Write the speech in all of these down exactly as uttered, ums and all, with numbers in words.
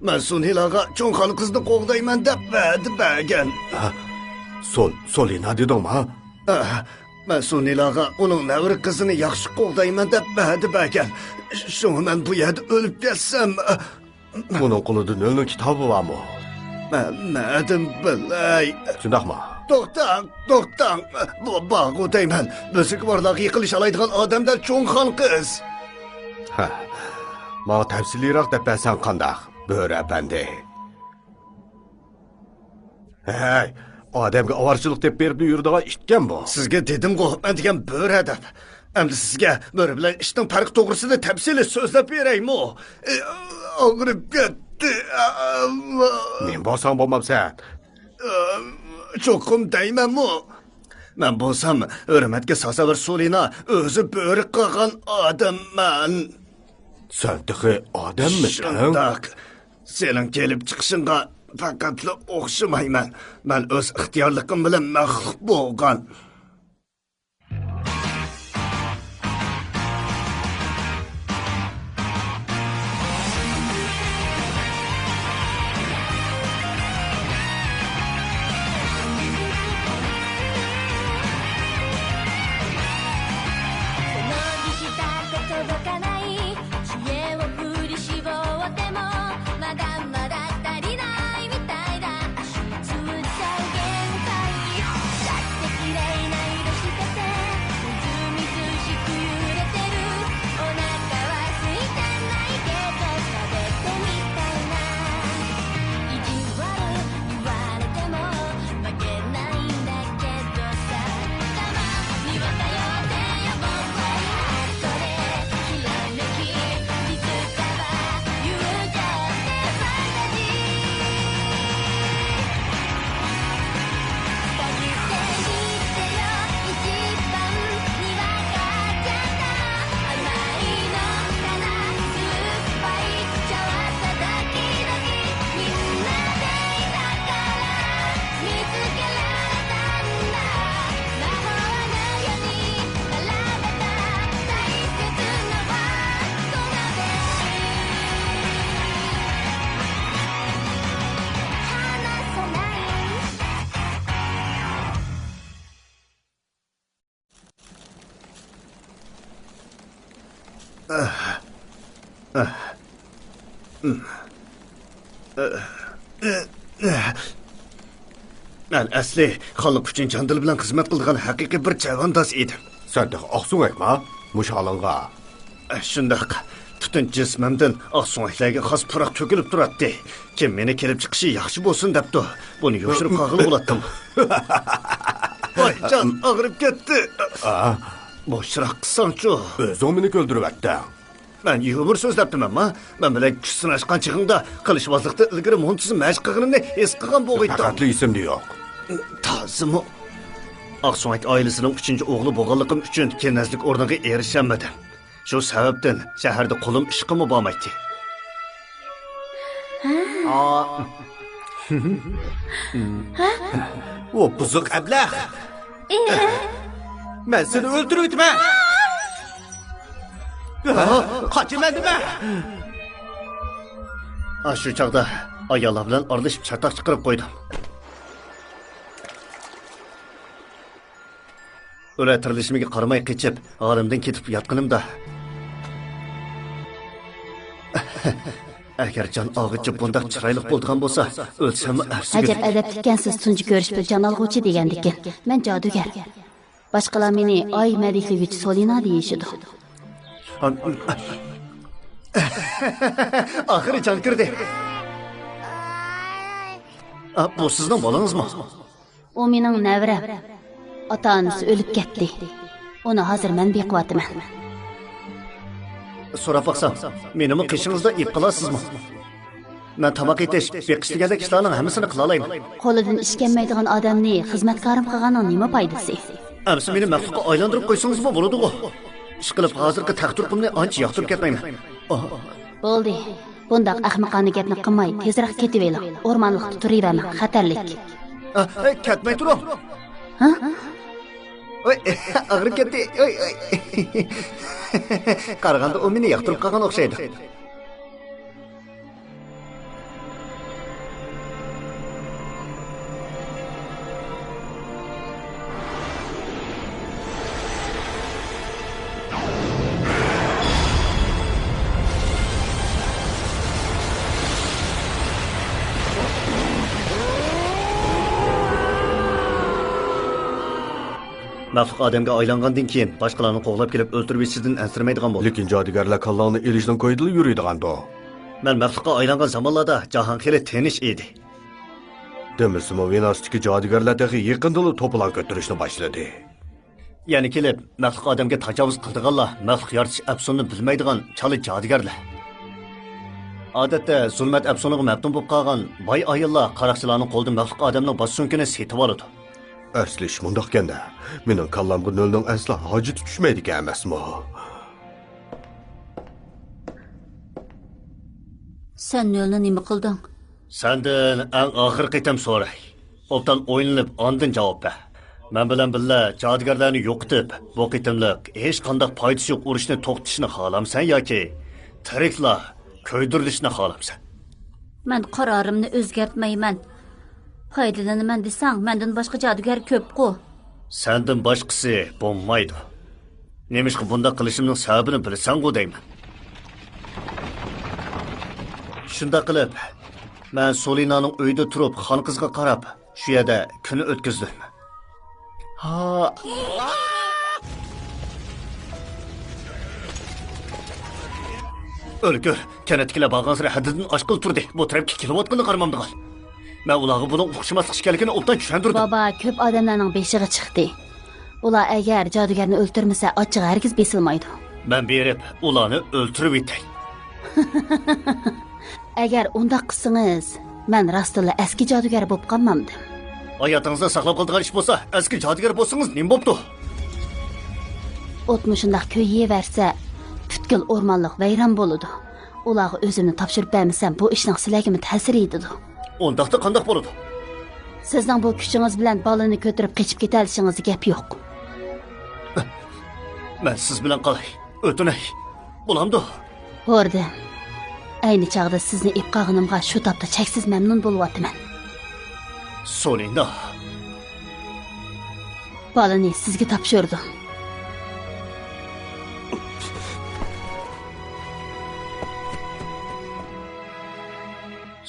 مەن سۇنىلاغا چوڭ خانقىزنى قوغدايمەن دەپ ۋەدە بەرگەن. ھە؟ سول-، سولىنا دېدىڭما؟ ھە، مەن سۇنىلاغا ئۇنىڭ نەۋرە قىزىنى ياخشى قوغدايمەن دەپ ۋەدە بەرگەن. شۇڭا مەن بۇ يەردە ئۆلۈپ كەتسەم. ئۇنىڭ قولىدا نۆلنىڭ كىتابى بارمۇ؟ مەن نەدىن بىلەي؟ شۇنداقمۇ؟ توختاڭ، توختاڭ. بۇ، بارغۇ دەيمەن. بىزگە بارلارغا يېقىنلىشالايدىغان ئادەمدە چوڭ خانقىز. ھە، ماڭا تەپسىلىيراق دەپ بەرسەڭ قانداق، بۆرە ئەپەندى؟ ھەي، ئادەمگە ئاۋارىچىلىق دەپ بېرىپلا يۈرىدىغان ئىتكەن بۇ. سىزگە دېدىمغۇ، مەن دېگەن بۆرە دەپ. ئەمدى سىزگە بۆرە بىلەن ئىتنىڭ پەرقى توغرىسىدا تەپسىلىي سۆزلەپ بېرەيمۇ؟ ئاغرىپ كەتتى. نېمە بولساڭ بولمامسەن؟ چوقۇم دەيمەنمۇ؟ مەن بولسام ھۆرمەتكە سازاۋەر سولىنا، ئۆزى بۆرە قىلغان ئادەممەن. سەن تېخى ئادەممىسەن؟ شۇنداق. سېنىڭ كېلىپ چىقىشىڭغا پەقەتلا ئوخشىمايمەن. مەن ئۆز ئىختىيارلىقىم بىلەن مەخلۇق بولغان. その技師だって届かない知 知を振り絞ってもまだまだ足りないみたいだ。足つっちゃう限界。だって綺麗な色しててみずみずしく揺れてる。お腹は空いてないけど食べてみたいな。意地悪言われても負けないんだけどさ。たまには頼ってよ僕を。これ 見つけられたんだ。魔法のように並べた大切なはこの手に離さない。 مەن ئەسلى خانلىق ئۈچۈن جان دىل بىلەن خىزمەت قىلىدىغان ھەقىقىي بىر چەۋەنداز ئىدىم. سەن تېخى ئاقسۆڭەكما؟ مۇشۇ ھالىڭغا. شۇنداق. پۈتۈن جىسمىمدىن ئاقسۆڭەكلەرگە خاس پۇراق تۆكۈلۈپ تۇراتتى. كىم مېنى كېلىپ چىقىشى ياخشى بولسۇن دەپتۇ. بۇنى يوشۇرۇپ قالغىلى بولاتتىم. ۋاي جان، ئاغرىپ كەتتى. بوشراق قىلساڭچۇ. ئۆزۈڭ مېنى كۈلدۈرۈۋەتتىڭ. مەن يۇمۇر سۆزلەپتىمەنما؟ مەن بىلەن كۈچ سىناشقان چېغىڭدا قىلىشۋازلىقتا ئىلگىرى مۇنتىزىم مەشىق قىلغىنىمنى ھېس قىلغان بولغىيتتىڭ. پەقەتلا ئېسىمدە يوق. تازىمۇ؟ ئاقسۆڭەك ئائىلىسىنىڭ ئۈچىنچى ئوغلى بولغانلىقىم ئۈچۈن كېنەزلىك ئورنىغا ئېرىشەلمىدىم. شۇ سەۋەبتىن شەھەردە قولۇم ئىشقىمۇ بارمايتتى. ھە؟ ئا. ھە؟ ئۇ بۇزۇق ئەبلەخ. ئى. مەن سېنى ئۆلتۈرۈۋېتىمەن. قاچىمەن دېمە. ئاشۇ چاغدا ئاياللار بىلەن ئارىلىشىپ چاتاق چىقىرىپ قويدۇم. ئۆلە تىرىلىشىمگە قارىماي قېچىپ، ھالىمدىن كېتىپ ياتقىنىمدا، ئەگەر جان ئالغۇچى بۇنداق چىرايلىق بولىدىغان بولسا، ئۆلسەممۇ ئەپسۇ ئەجەب گېرەك. ئەدەپلىككەنسىز، تۇنجى كۆرۈشۈپلا جان ئالغۇچى دېگەندىكىن. مەن جادۇگەر. باشقىلار مېنى ئاي مەدھىيلىگۈچى سولىنا دېيىشىدۇ. ئاخىرى جان كىردى. ئا، بۇ سىزنىڭ بالىڭىزمۇ؟ ئۇ مېنىڭ نەۋرەم. ئاتا-ئانىسى ئۆلۈپ كەتتى. ئۇنى ھازىر مەن بېقىۋاتىمەن. سوراپ باقسام، مېنىمۇ قېشىڭىزدا ئېلىپ قالارسىزمۇ؟ مەن تاماق ئېتىش، بېقىش دېگەندەك ئىشلارنىڭ ھەممىسىنى قىلالايمەن. قولىدىن ئىش كەلمەيدىغان ئادەمنى خىزمەتكارىم قىلغاننىڭ نېمە پايدىسى؟ ئەمىسە مېنى مەخلۇققا ئايلاندۇرۇپ قويسىڭىزمۇ بولىدىغۇ. ئىشقىلىپ، ھازىرقى تەخت تۇرقۇمنى ئانچە ياقتۇرۇپ كەتمەيمەن. ئاھ. بولدى. بۇنداق ئەخمىقانە گەپنى قىلماي، تېزرەك كېتىۋېلىڭ. ئورمانلىقتا تۇرۇۋەرمەڭ، خەتەرلىك. ئە، ئە، كەتمەي تۇرۇڭ. ھە؟ ئوي، ئاغرىپ كەتتى. ئوي، ئوي. قارىغاندا ئۇ مېنى ياقتۇرۇپ قالغان ئوخشايدۇ. مەخلۇق ئادەمگە ئايلانغاندىن كېيىن، باشقىلارنى قوغلاپ كېلىپ ئۆلتۈرۈۋېتىشىدىن ئەنسىرىمەيدىغان بولدۇم. لېكىن جادۇگەرلەر كاللاڭنى ئېلىشنىڭ كويىدىلا يۈرىدىغاندۇ؟ مەن مەخلۇققا ئايلانغان زامانلاردا جاھان خېلى تىنچ ئىدى. دېمىسىمۇ، ۋېناستىكى جادۇگەرلەر تېخى يېقىندىلا توپىلاڭ كۆتۈرۈشنى باشلىدى. يەنە كېلىپ، مەخلۇق ئادەمگە تاجاۋۇز قىلىدىغانلار مەخلۇق يارىتىش ئەپسۇنىنى بىلمەيدىغان چالا جادۇگەرلەر. ئادەتتە، زۇلمەت ئەپسۇنىغا مەپتۇن بولۇپ قالغان باي ئاياللار قاراقچىلارنىڭ قولىدا مەخلۇق ئادەمنىڭ باش سۆڭىكىنى سېتىۋالىدۇ. ئەسلى ئىش مۇنداقكەن-دە، مېنىڭ كاللامغا نۆلنىڭ ئەسلا ھاجىتى چۈشمەيدىكەن ئەمەسمۇ؟ سەن نۆلنى نېمە قىلدىڭ؟ سەندىن ئەڭ ئاخىرقى قېتىم سوراي. ئوبدان ئويلىنىپ، ئاندىن جاۋاب بەر. مەن بىلەن بىللە جادۇگەرلەرنى يوقىتىپ، بۇ قېتىملىق ھېچقانداق پايدىسى يوق ئۇرۇشنى توختىتىشنى خالامسەن ياكى تىرىكلا كۆيدۈرۈلۈشنى خالامسەن؟ مەن قارارىمنى ئۆزگەرتمەيمەن. پايدىلىنىمەن دېسەڭ، مەندىن باشقا جادۇگەر كۆپقۇ. سەندىن باشقىسى بولمايدۇ. نېمىشقا بۇنداق قىلىشىمنىڭ سەۋەبىنى بىلىسەنغۇ دەيمەن. شۇنداق قىلىپ، مەن سولىنانىڭ ئۆيىدە تۇرۇپ، خان قىزغا قاراپ، شۇ يەردە كۈن ئۆتكۈزدۈم. ھا. ئۆلكۈر، كەنتتىكىلەر بارغانسېرى ھەددىدىن ئاشقىلى تۇردى. بۇ تەرەپكە كېلىۋاتقىنىنى قارىمامدىغان. مەن ئۇلارغا بۇنىڭ ئۇقۇشماسلىق ئىكەنلىكىنى ئوبدان چۈشەندۈردۈم. بابا، كۆپ ئادەملەرنىڭ بېشىغا چىقتى. ئۇلار ئەگەر جادۇگەرنى ئۆلتۈرمىسە، ئاچچىقى ھەرگىز بېسىلمايدۇ. مەن بېرىپ، ئۇلارنى ئۆلتۈرۈۋېتەي. ئەگەر ئۇنداق قىلسىڭىز، مەن راستتىنلا ئەسكى جادۇگەر بولۇپ قالمامدىم؟ ھاياتىڭىزنى ساقلاپ قالىدىغان ئىش بولسا، ئەسكى جادۇگەر بولسىڭىز نېمە بوپتۇ؟ ئوت مۇشۇنداق كۆيۈۋەرسە، پۈتكۈل ئورمانلىق ۋەيران بولىدۇ. ئۇلارغا ئۆزۈمنى تاپشۇرۇپ بەرمىسەم، بۇ ئىشنىڭ سىلەرگىمۇ تەسىرى يېتىدۇ. ئۇنداقتا قانداق بولىدۇ؟ سىزنىڭ بۇ كۈچىڭىز بىلەن بالىنى كۆتۈرۈپ قېچىپ كېتەلىشىڭىزدە گەپ يوق. مەن سىز بىلەن قالاي، ئۆتۈنەي. بولامدۇ؟ ھوردىم. ئەينى چاغدا سىزنى ئېلىپ قالغىنىمغا شۇ تاپتا چەكسىز مەمنۇن بولۇۋاتىمەن. سولىنا. بالىنى سىزگە تاپشۇردۇم.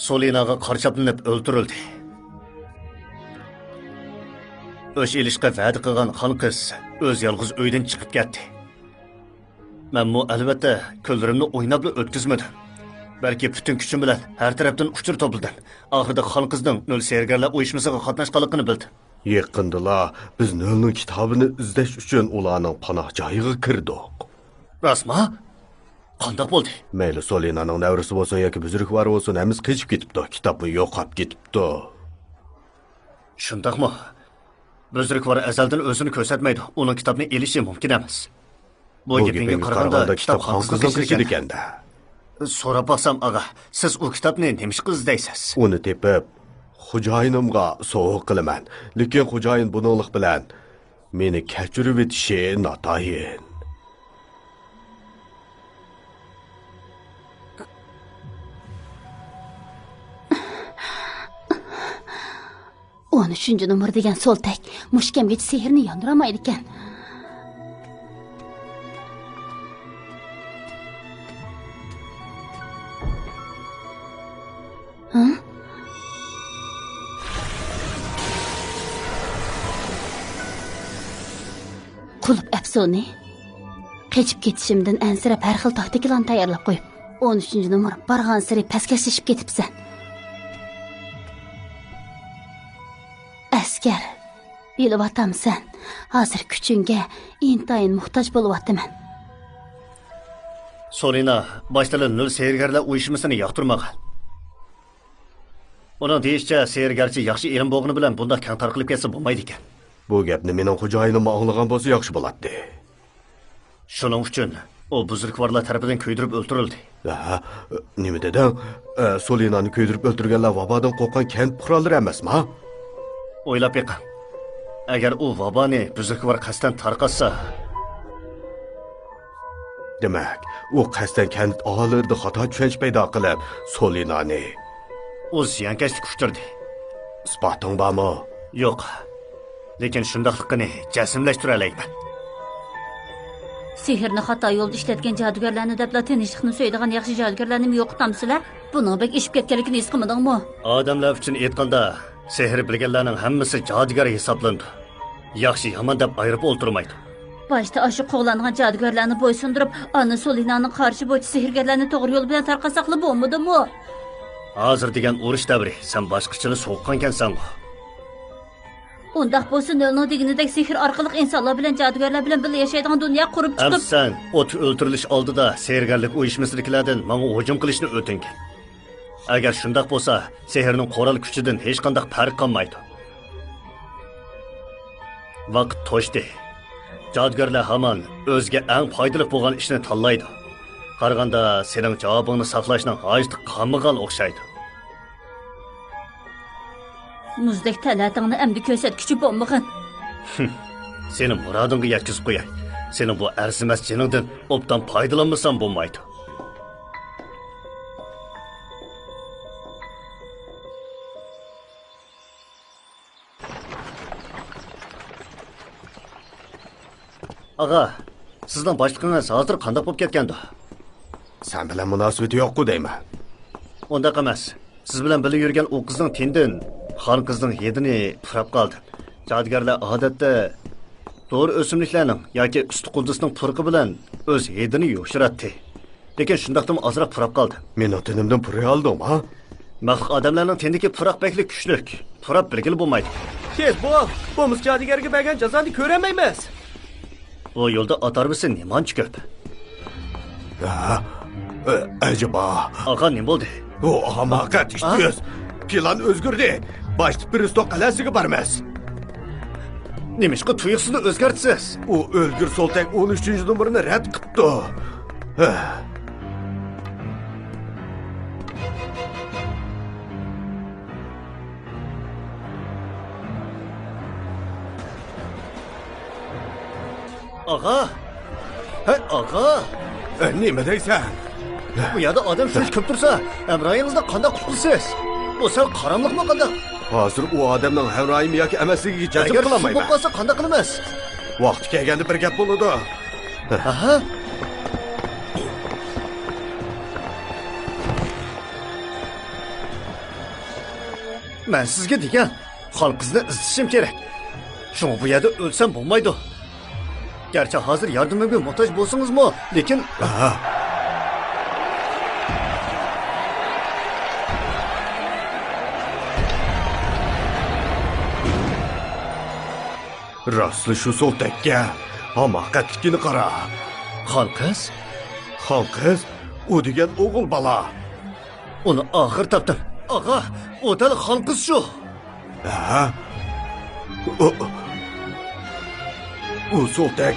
سولىناغا قارا چاپلىنىپ ئۆلتۈرۈلدى. ئۆچ ئېلىشقا ۋەدە قىلغان خان قىز ئۆز يالغۇز ئۆيدىن چىقىپ كەتتى. مەنمۇ، ئەلۋەتتە، كۈنلىرىمنى ئويناپلا ئۆتكۈزمىدىم. بەلكى پۈتۈن كۈچۈم بىلەن ھەر تەرەپتىن ئۇچۇر توپلىدىم. ئاخىرىدا خان قىزنىڭ نۆل سېھىرگەرلەر ئۇيۇشمىسىغا قاتناشقانلىقىنى بىلدىم. يېقىندىلا بىز نۆلنىڭ كىتابىنى ئىزدەش ئۈچۈن ئۇلارنىڭ پاناھ جايىغا كىردۇق. راستما؟ قانداق بولدى؟ مەيلى سولىنانىڭ نەۋرىسى بولسۇن ياكى بۈزرۈكۋار بولسۇن، ھەممىسى قېچىپ كېتىپتۇ. كىتابمۇ يوقاپ كېتىپتۇ. شۇنداقمۇ؟ بۈزرۈكۋار ئەزەلدىن ئۆزىنى كۆرسەتمەيدۇ. ئۇنىڭ كىتابنى ئېلىشى مۇمكىن ئەمەس. بۇ گېپىڭگە قارىغاندا، كىتاب خان قىزنىڭكى ئىكەن. سوراپ باقسام، ئاغا، سىز ئۇ كىتابنى نېمىشقا ئىزدەيسىز؟ ئۇنى تېپىپ، خوجايىنىمغا سوۋغا قىلىمەن. لېكىن خوجايىن بۇنىڭلىق بىلەن مېنى كەچۈرۈۋېتىشى ناتايىن. ئون ئۈچىنچى نومۇر دېگەن سولتەك مۇشۇ كەمگىچە سېھىرنى ياندۇرالمايدىكەن. ھە؟ قۇلۇپ ئەپسۇنى. قېچىپ كېتىشىمدىن ئەنسىرەپ، ھەر خىل تاكتىكىلارنى تەييارلاپ قويۇپ، ئون ئۈچىنچى نومۇر، بارغانسېرى پەسكەشلىشىپ كېتىپسەن. ئەسكەر، بىلىۋاتامسەن، ھازىر كۈچۈڭگە ئىنتايىن موھتاج بولۇۋاتىمەن. سولىنا باشتىلا نۆل سېھىرگەرلەر ئۇيۇشمىسىنى ياقتۇرمىغان. ئۇنىڭ دېيىشىچە، سېھىرگەرچى ياخشى ئىلىم بولغىنى بىلەن بۇنداق كەڭ تارقىلىپ كەتسە بولمايدىكەن. بۇ گەپنى مېنىڭ خوجايىنىممۇ ئاڭلىغان بولسا ياخشى بولاتتى. شۇنىڭ ئۈچۈن ئۇ بۇزرۇكۋارلار تەرىپىدىن كۆيدۈرۈپ ئۆلتۈرۈلدى. ھە؟ نېمە دېدىڭ؟ ئە، سولىنانى كۆيدۈرۈپ ئۆلتۈرگەنلەر ۋابادىن قورققان كەنت پۇقرالىرى ئەمەسما؟ ئويلاپ بېقىڭ. ئەگەر ئۇ ۋابانى بۇزرۇكۋار قەستەن تارقاتسا، دېمەك، ئۇ قەستەن كەنت ئاھالىلىرىدە خاتا چۈشەنچە پەيدا قىلىپ، سولىنانى، ئۇ زىيانكەشلىككە ئۇچرىدى. ئىسپاتىڭ بارمۇ؟ يوق. لېكىن شۇنداقلىقىنى جەزملەشتۈرەلەيمەن. سېھىرنى خاتا يولدا ئىشلەتكەن جادۇگەرلەرنى دەپلا تىنچلىقنى سۆيىدىغان ياخشى جادۇگەرلەرنىمۇ يوقىتامسىلەر؟ بۇنىڭ بەك ئېشىپ كەتكەنلىكىنى ھېس قىلمىدىڭمۇ؟ ئادەملەر ئۈچۈن ئېيتقاندا، سېھىر بىلگەنلەرنىڭ ھەممىسى جادۇگەر ھېسابلىنىدۇ. ياخشى-يامان دەپ ئايرىپ ئولتۇرمايدۇ. باشتا ئاشۇ قوغلانغان جادۇگەرلەرنى بويسۇندۇرۇپ، ئاننا سولىنانىڭ قارشى بويىچە سېھىرگەرلەرنى توغرا يول بىلەن تارقاتساقلا بولمىدىمۇ؟ ھازىر دېگەن ئۇرۇش دەۋرى، سەن باشقىچىلا سوغۇققانكەنسەنغۇ. ئۇنداق بولسا، نۆلنىڭ دېگىنىدەك سېھىر ئارقىلىق ئىنسانلار بىلەن جادۇگەرلەر بىلەن بىللە ياشايدىغان دۇنيا قۇرۇپ چىقىپ. ئەمسە سەن ئوت ئۆلتۈرۈلۈش ئالدىدا سېھىرگەرلىك ئۇيۇشمىسىدىكىلەردىن ماڭا ھۇجۇم قىلىشنى ئۆتۈنگەن. ئەگەر شۇنداق بولسا، سېھىرنىڭ قورال كۈچىدىن ھېچقانداق پەرق قالمايدۇ. ۋاقىت توشتى. جادۇگەرلەر ھامان ئۆزىگە ئەڭ پايدىلىق بولغان ئىشنى تاللايدۇ. قارىغاندا، سېنىڭ جاۋابىڭنى ساقلاشنىڭ ھاجىتى قالمىغان ئوخشايدۇ. مۇزدەك تەلەتىڭنى ئەمدى كۆرسەتكۈچى بولمىغىن. سېنى مۇرادىڭغا يەتكۈزۈپ قوياي. سېنىڭ بۇ ئەرزىمەس جېنىڭدىن ئوبدان پايدىلانمىسام بولمايدۇ. ئاغا، سىزنىڭ باشلىقىڭىز ھازىر قانداق بولۇپ كەتكەندۇ؟ سەن بىلەن مۇناسىۋىتى يوققۇ دەيمەن. ئۇنداق ئەمەس. سىز بىلەن بىللە يۈرگەن ئۇ قىزنىڭ تېنىدىن خان قىزنىڭ ھىدىنى پۇراپ قالدىم. جادۇگەرلەر ئادەتتە دورا ئۆسۈملۈكلەرنىڭ ياكى ئۈستى قۇددۇسنىڭ پۇرىقى بىلەن ئۆز ھىدىنى يوشۇراتتى. لېكىن شۇنداقتىمۇ ئازراق پۇراپ قالدى. مېنىڭ تېنىمدىن پۇرايالىدىڭما؟ مەخلۇق ئادەملەرنىڭ تېنىدىكى پۇراق بەكلا كۈچلۈك. پۇراپ بىلگىلى بولمايدۇ. تېز بول! بولمىسا جادۇگەرگە بەرگەن جازانى كۆرەلمەيمىز. بۇ يولدا ئات ھارۋىسى نېمانچە كۆپ؟ ھە؟ ئە، ئەجەبا؟ ئاغا، نېمە بولدى؟ بۇ ھاماقەت ئىككى يۈز. پىلان ئۆزگەردى. باشتا پىرىستوق قەلئەسىگە بارىمىز. نېمىشقا تۇيۇقسىزلا ئۆزگەرتىسىز؟ ئۇ ئۆلگۈر سولتەك ئون ئۈچىنچى نومۇرنى رەت قىپتۇ. ھە. ئاغا! ھەي، ئاغا! ئە، نېمە دەيسەن؟ بۇ يەردە ئادەم شۇنچە كۆپ تۇرسا، ھەمراھىڭىزنى قانداق قۇتقۇزىسىز؟ بۇ سەل قاراملىقمۇ قانداق؟ ھازىر ئۇ ئادەمنىڭ ھەمراھىمۇ ياكى ئەمەسلىكىگە جەزم قىلالمايمەن. ئەگەر سىز بولۇپ قالسا قانداق قىلىمىز؟ ۋاقتى كەلگەندە بىر گەپ بولىدۇ. ئاھا. مەن سىزگە دېگەن، خان قىزنى ئىزدىشىم كېرەك. شۇڭا بۇ يەردە ئۆلسەم بولمايدۇ. گەرچە ھازىر ياردىمىمگە موھتاج بولسىڭىزمۇ، لېكىن. ئاھا. راستلا شۇ سولتەككە ھاماقەتلىكىنى قارا. خان قىز؟ خان قىز، ئۇ دېگەن ئوغۇل بالا. ئۇنى ئاخىر تاپتىم. ئاغا، ئۇ دەل خان قىز شۇ. ھە؟ ئۇ، ئۇ سولتەك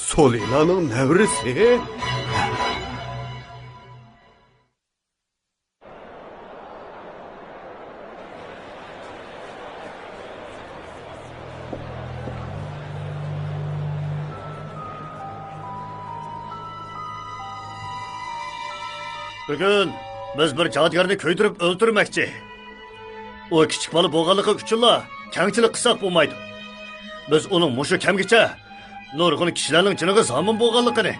سولىنانىڭ نەۋرىسى؟ بۈگۈن بىز بىر جادۇگەرنى كۆيدۈرۈپ ئۆلتۈرمەكچى. ئۇ كىچىك بالا بولغانلىقى ئۈچۈنلا كەڭچىلىك قىلساق بولمايدۇ. بىز ئۇنىڭ مۇشۇ كەمگىچە نۇرغۇن كىشىلەرنىڭ جېنىغا زامىن بولغانلىقىنى،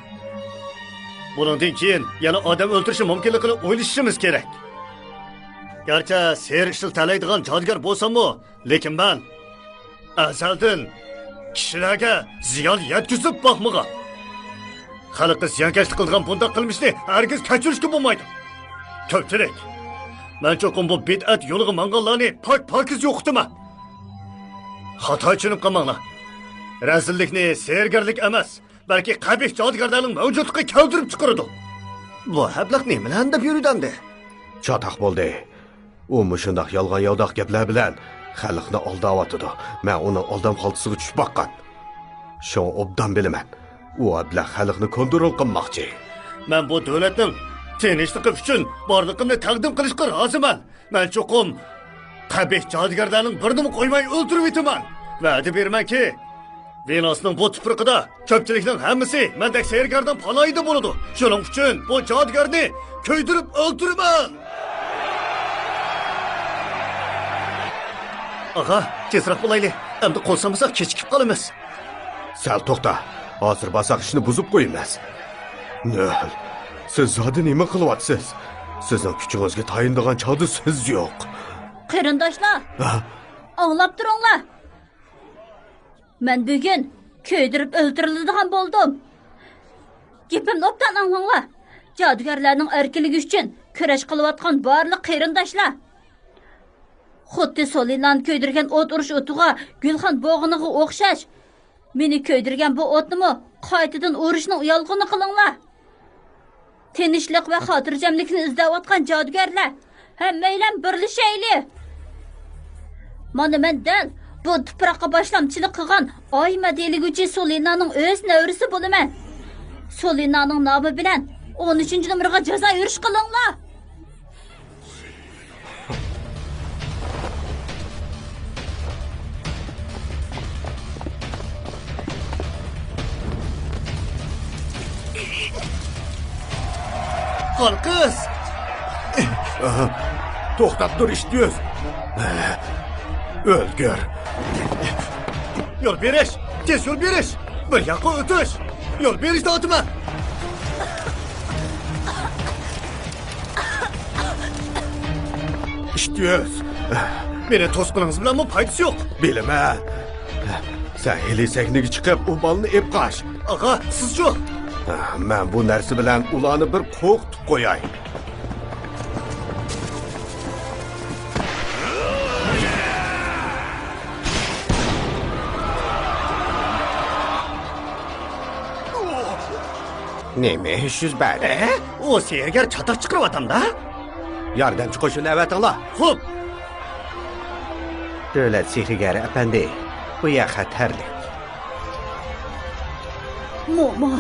بۇنىڭدىن كېيىن يەنە ئادەم ئۆلتۈرۈشى مۇمكىنلىقىنى ئويلىشىشىمىز كېرەك. گەرچە سېھىر ئىشلىتەلەيدىغان جادۇگەر بولساممۇ، لېكىن مەن ئەزەلدىن كىشىلەرگە زىيان يەتكۈزۈپ باقمىغان. خەلققە زىيانكەشلىك قىلىدىغان بۇنداق قىلمىشنى ھەرگىز كەچۈرۈشكە بولمايدۇ. كۆپچىلىك، مەن چوقۇم بۇ بىدئەت يولىغا ماڭغانلارنى پاك-پاكىز يوقىتىمەن. خاتا چۈشىنىپ قالماڭلار. رەزىللىكنى سېھىرگەرلىك ئەمەس، بەلكى قەبىھ جادۇگەرلەرنىڭ مەۋجۇتلۇقى كەلتۈرۈپ چىقىرىدۇ. بۇ ئەبلەخ نېمىلەرنى دەپ يۈرىدۇ ئەمدى؟ چاتاق بولدى. ئۇ مۇشۇنداق يالغان-ياۋىداق گەپلەر بىلەن خەلقنى ئالداۋاتىدۇ. مەن ئۇنىڭ ئالدام خالتىسىغا چۈشۈپ باققان. شۇڭا ئوبدان بىلىمەن. ئۇ ئەبلەخ خەلقنى كونترول قىلماقچى. مەن بۇ دۆلەتنىڭ تىنچلىقى ئۈچۈن بارلىقىمنى تەقدىم قىلىشقا رازىمەن. مەن چوقۇم قەبىھ جادۇگەرلەرنىڭ بىرىنىمۇ قويماي ئۆلتۈرۈۋېتىمەن. ۋەدە بېرىمەنكى، ۋېناسنىڭ بۇ تۇپرىقىدا كۆپچىلىكنىڭ ھەممىسى مەندەك سېھىرگەرنىڭ پاناھىدا بولىدۇ. شۇنىڭ ئۈچۈن بۇ جادۇگەرنى كۆيدۈرۈپ ئۆلتۈرىمەن. ئاغا، تېزراق بولايلى. ئەمدى قول سالمىساق كېچىكىپ قالىمىز. سەل توختا. ھازىر بارساق ئىشنى بۇزۇپ قويىمىز. نۆل، سىز زادى نېمە قىلىۋاتىسىز؟ سىزنىڭ كۈچىڭىزگە تايىنىدىغان چاغدا سىز يوق. قېرىنداشلار! ھە؟ ئاڭلاپ تۇرۇڭلار! مەن بۈگۈن كۆيدۈرۈپ ئۆلتۈرۈلىدىغان بولدۇم. گېپىمنى ئوبدان ئاڭلاڭلار. جادۇگەرلەرنىڭ ئەركىنلىكى ئۈچۈن كۈرەش قىلىۋاتقان بارلىق قېرىنداشلار. خۇددى سولىنانى كۆيدۈرگەن ئوت ئۇرۇش ئوتىغا گۈلخان بوغىنىغا ئوخشاش، مېنى كۆيدۈرگەن بۇ ئوتنىمۇ قايتىدىن ئۇرۇشنىڭ يالقۇنى قىلىڭلار. تىنچلىق ۋە خاتىرجەملىكنى ئىزدەۋاتقان جادۇگەرلەر، ھەممەيلەن بىرلىشەيلى! مانا مەن دەل بۇ تۇپراققا باشلامچىلىق قىلغان ئاي مەدھىيەلىگۈچى سولىنانىڭ ئۆز نەۋرىسى بولىمەن. سولىنانىڭ نامى بىلەن ئون ئۈچىنچى نومۇرغا جازا يۈرۈش قىلىڭلار! خانقىز! توختاپ تۇر، ئىشتىيۈز! ئۆلگۈر! يول بېرىش! تېز يول بېرىش! بىر ياققا ئۆتۈش! يول بېرىشنى ئاتىمەن! ئىشتىيۈز، مېنى توسقىنىڭىز بىلەنمۇ پايدىسى يوق. بىلىمەن. سەن ھېلى سەھنىگە چىقىپ، ئۇ بالىنى ئېلىپ قاچ. ئاغا، سىزچۇ؟ مەن بۇ نەرسە بىلەن ئۇلارنى بىر قورقۇتۇپ قوياي. نېمە ئىش يۈز بەردى؟ ئە؟ ئۇ سېھىرگەر چاتاق چىقىرىۋاتامدا؟ ياردەمچى قوشۇن ئەۋەتىڭلار. خوپ. دۆلەت سېھىرگەر ئەپەندى، بۇ يەر خەتەرلىك. موما.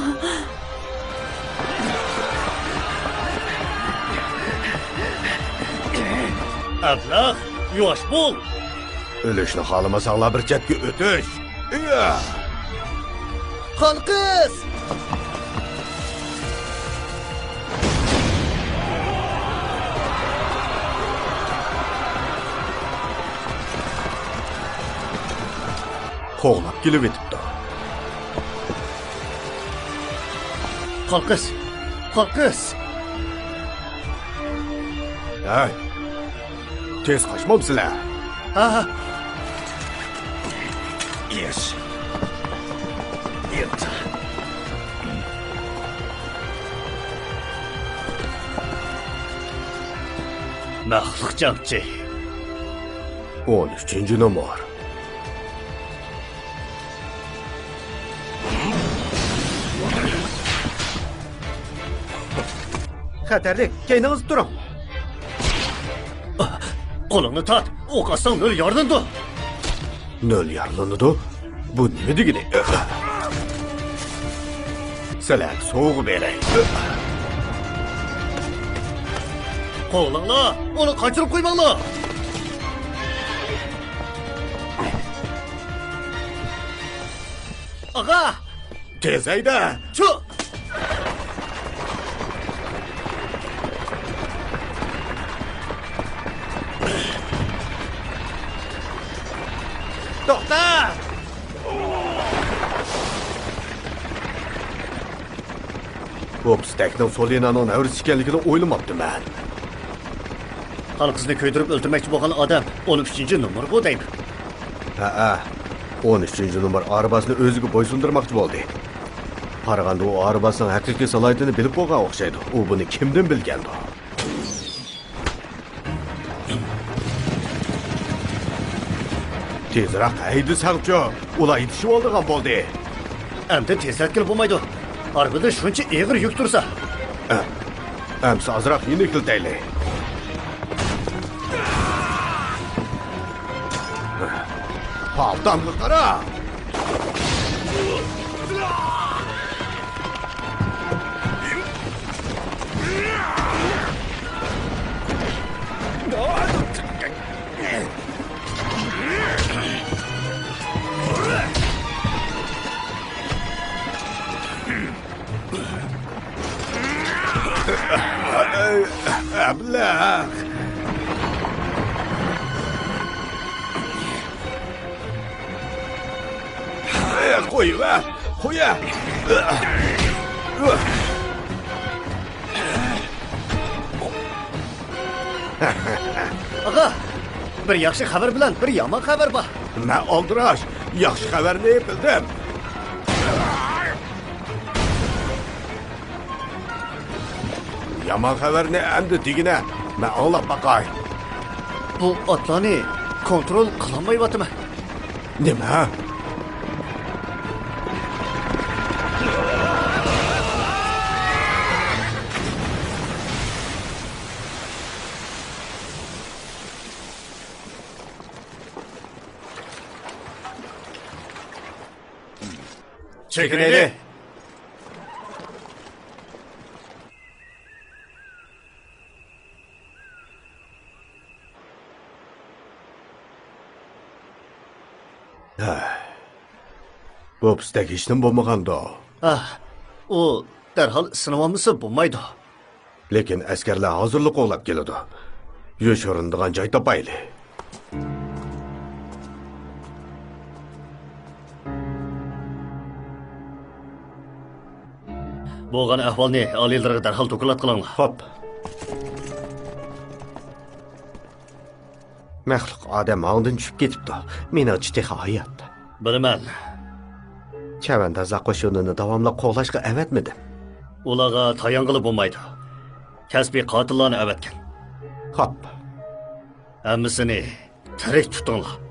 ئەبلەخ، يۇۋاش بول. ئۆلۈشنى خالىمىساڭلار بىر چەتكە ئۆتۈش. ئىيا! خانقىز! قوغلاپ كېلىۋېتىپتۇ. خانقىز! خانقىز! ھەي! تېز قاچمامسىلەر؟ ھا. يېش. مەخلۇق جەڭچى. ئون ئۈچىنچى نومۇر. خەتەرلىك، كەينىڭىزدە تۇرۇڭ. قولۇڭنى تارت، ئوق ئاتساڭ نۆل يارىلىنىدۇ. نۆل يارىلىنىدۇ؟ بۇ نېمە دېگىنى؟ سىلەرگە سوۋغا بېرەي. قوغلاڭلار، ئۇنى قاچۇرۇپ قويماڭلار. ئاغا! تېز ھەيدە! چۇ! توختا! بۇ پىستەكنىڭ سولىنانىڭ نەۋرىسى ئىكەنلىكىنى ئويلىماپتىمەن. خانقىزنى كۆيدۈرۈپ ئۆلتۈرمەكچى بولغان ئادەم ئون ئۈچىنچى نومۇرغۇ دەيمەن. ھەئە، ئون ئۈچىنچى نومۇر ئارباسنى ئۆزىگە بويسۇندۇرماقچى بولدى. قارىغاندا ئۇ ئارباسنىڭ ھەقىقىي سالاھىيىتىنى بىلىپ بولغان ئوخشايدۇ. ئۇ بۇنى كىمدىن بىلگەندۇ؟ تېزرەك ھەيدىسەڭچۇ، ئۇلار يېتىشىۋالىدىغان بولدى. ئەمدى تېزلەتكىلى بولمايدۇ. ئاربىدا شۇنچە ئېغىر يۈك تۇرسا. ئە، ئەمسە ئازراق يېنىكلىتەيلى. پالتامغا قارا! ئەبلەخ! قويۇۋەر! قويە! ئاغا! بىر ياخشى خەۋەر بىلەن بىر يامان خەۋەر بار. مەن ئالدىراش، ياخشى خەۋەرنى بىلدىم. يامان خەۋەرنى ئەمدى دېگىنە، مەن ئاڭلاپ باقاي. بۇ ئاتلارنى كونترول قىلالمايۋاتىمەن. نېمە؟ چېكىنەيلى. ھە. بۇ پىستەك ھېچنېمە بولمىغاندۇ؟ ھە، ئۇ دەرھال ئىسسىنىۋالمىسا بولمايدۇ. لېكىن ئەسكەرلەر ھازىرلا قوغلاپ كېلىدۇ. يوشۇرۇنىدىغان جاي تاپايلى. بولغان ئەھۋالنى ئالىيلىرىغا دەرھال دوكلات قىلىڭلار. خوپ. مەخلۇق ئادەم ھاڭدىن چۈشۈپ كېتىپتۇ. مېنىڭچە تېخى ھايات. بىلىمەن. چەۋەندازلار قوشۇنىنى داۋاملىق قوغلاشقا ئەۋەتمىدىم. ئۇلارغا تايانغىلى بولمايدۇ. كەسپىي قاتىللارنى ئەۋەتكىن. خوپ. ھەممىسىنى تىرىك تۇتۇڭلار.